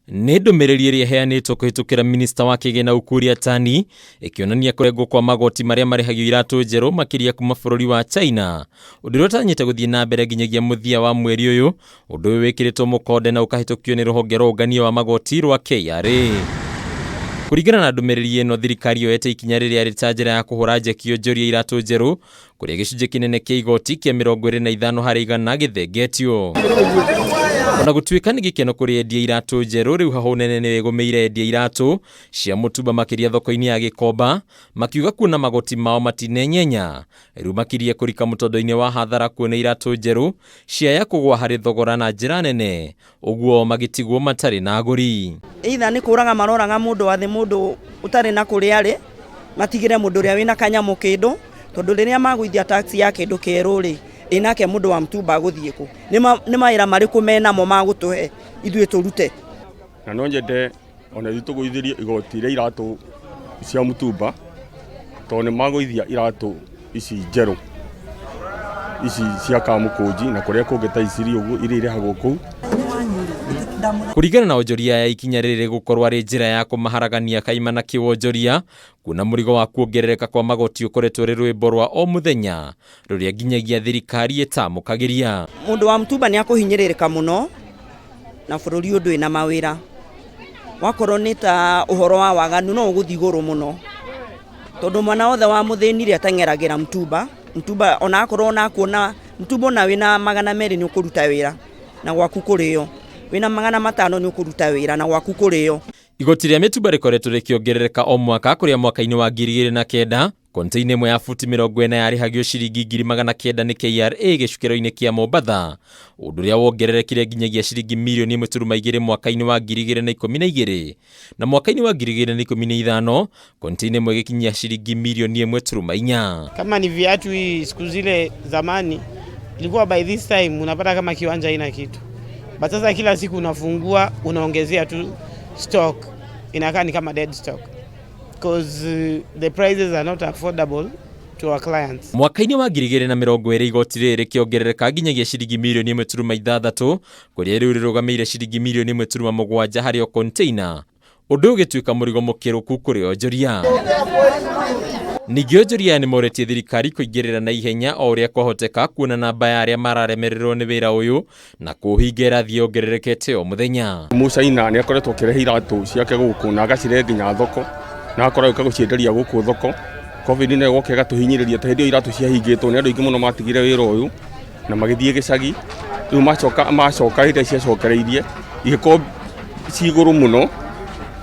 Nĩ ndũmĩrĩri ĩrĩa ĩheanĩtwo kũhĩtũkĩra minista wa kĩgĩna Ukur Yatani ĩkĩonania kũrengwo kwa magoti marĩa marĩhagio iratũ njerũ makĩria kuma bũrũri wa China, ũndũ ũrĩa ũtanyĩte gũthiĩ na mbere nginyagia mũthia wa mweri ũyũ. Ũndũ ũyũ wĩkĩrĩtwo mũkonde na ũkahĩtũkio nĩ rũhonge rwa ũngania wa magoti rwa KRA. Kũringana na ndũmĩrĩri ĩno, thirikari yoete ikinya rĩrĩa rĩ ta njĩra ya kũhũra njeki onjoria iratũ njerũ kũrĩa gĩcunjĩ kĩnene kĩa igoti kĩa 25 harĩ igana gĩthengetio. Ona gũtuĩka nĩ gĩkeno kũrĩ endia iratũ njerũ, rĩu hahũ nene nĩ ĩgũmĩire endia iratũ cia mũtumba makĩria thoko-inĩ ya Gĩkomba, makiuga kuona magoti mao matinenyenya, rĩu makirie kũrika mũtondo-inĩ wa hathara kuona iratũ njerũ ciaya kũgũa harĩ thogora na njĩra nene, ũguo magĩtigwo matarĩ na agũri. Either nĩ kũraga maroraga mũndũ wa thĩ, mũndũ ũtarĩ na kũrĩa arĩ, matigĩre mũndũ ũrĩa wĩna kanyamũ kĩndũ, tondũ rĩrĩa magũithia tax ya kĩndũ kĩerũ rĩ, ĩ nake mũndũ wa mtumba agũthiĩ kũ? Nĩ mawĩra marĩkũ menamo ma gũtũhe ithuĩ tũrute? Na no nyende ona ithuĩ tũgũithĩrio igoti rĩa iratũ cia mũtumba, tondũ nĩ magũithia iratũ ici njerũ ici cia Kamũkũnji na kũrĩa kũngĩ ta Isiri ũguo, iria irehagwo kũu. Kũringana na onjoria aya, ikinya rĩrĩ rĩgũkorwo arĩ njĩra ya kũmaharagania kaimana kĩwonjoria, kuona mũrigo wa kuongerereka kwa magoti ũkoretwo ũrĩ rwĩmbo rwa o mũthenya rũrĩa nginyagia thirikari ĩtamũkagĩria. Mũndũ wa mtumba nĩ akũhinyĩrĩrĩka mũno na bũrũri ũyũ ndũrĩ na mawĩra. Wakorwo nĩ ta ũhoro wa waganu no ũgũthiĩ igũrũ mũno, tondũ mwana wothe wa mũthĩni rĩ ateng'eragĩra mtumba. Mtumba ona akorwo ona kuona mtumba ona wĩna 200 nĩ ũkũruta wĩra na gwaku kũrĩo, wĩna 500 nĩ ũkũruta wĩra na gwaku kũrĩo. Igoti rĩa mĩtumba rĩkoretwo rĩkĩongerereka o mwaka, kũrĩa mwaka-inĩ wa 2009 konteina ĩmwe ya futi 40 yarĩhagio ciringi 900,000 nĩ KRA gĩcukĩro-inĩ kĩa Mombatha, ũndũ ũrĩa wongererekire nginyagia ciringi mirioni 1.2 mwaka-inĩ wa 2012, na mwaka-inĩ wa 2015 konteina ĩmwe ĩgĩkinyia ciringi mirioni 1.4. Kama ni viatu hii, siku zile zamani ilikuwa by this time unapata kama kiwanja haina kitu, but sasa kila siku unafungua, unaongezea tu stock, inakaa ni kama dead stock because the prices are not affordable to our clients. Mwaka-inĩ wa 2020 igoti rĩrĩ rĩkĩongerereka nginyagia ciringi mirioni 1.6, kũrĩa rĩu rĩrũgamĩire ciringi mirioni 1.7 harĩ o container, ũndũ ũyũ ũgĩtuĩka mũrigo mũkĩrũku kũrĩ onjoria. Ningĩ onjoria aya nĩ moretie thirikari kũingĩrĩra na ihenya o ũrĩa kwahoteka, kuona namba ya arĩa mararemererwo nĩ wĩra ũyũ na kũũhinga ĩrathiĩ yongererekete o mũthenya. Mũcaina nĩ akoretwo akĩrehe iratũ ciake gũkũ na agacirehe nginya thoko na agakorwo agĩũka gũcienderia gũkũ thoko. Covid nayo ĩgoka ĩgatũhinyĩrĩria, ta hĩndĩ ĩyo iratũ ciahingĩtwo nĩ andũ aingĩ mũno matigire wĩra ũyũ na magĩthiĩ gĩcagi. Rĩu macoka macoka hĩndĩ ĩrĩa ciacokereirie igĩkorwo ci igũrũ mũno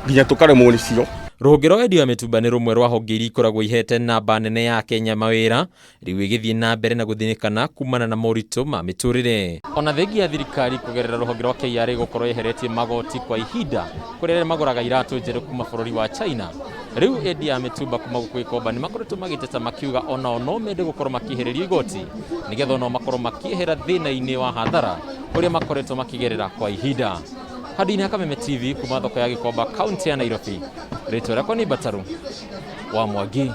nginya tũkaremwo nĩcio. Rũhonge rwa wendia wa mĩtumba nĩ rũmwe rwa honge iria ikoragwo ihete namba nene ya Kenya mawĩra, rĩu ĩgĩthiĩ na mbere na gũthĩnĩkana kumana na moritũ ma mĩtũrĩre. Ona thengia ya thirikari kũgerera rũhonge rwa KRA gũkorwo yeheretie magoti kwa ihinda kũrĩ arĩa magũraga iratũ njerũ kuma bũrũri wa China, rĩu endia a mĩtumba kuma gũkũ Gĩkomba nĩ makoretwo magĩteta makiuga onao no mende gũkorwo makĩehererio igoti nĩgetha onao makorwo makĩehera thĩna-inĩ wa hathara ũrĩa makoretwo makĩgerera kwa ihinda. Handũ-inĩ ha Kameme TV kuma thoko ya Gĩkomba, kaunti ya Nairobi, rĩtwa rĩakwa nĩ Mbataru wa Mwangi.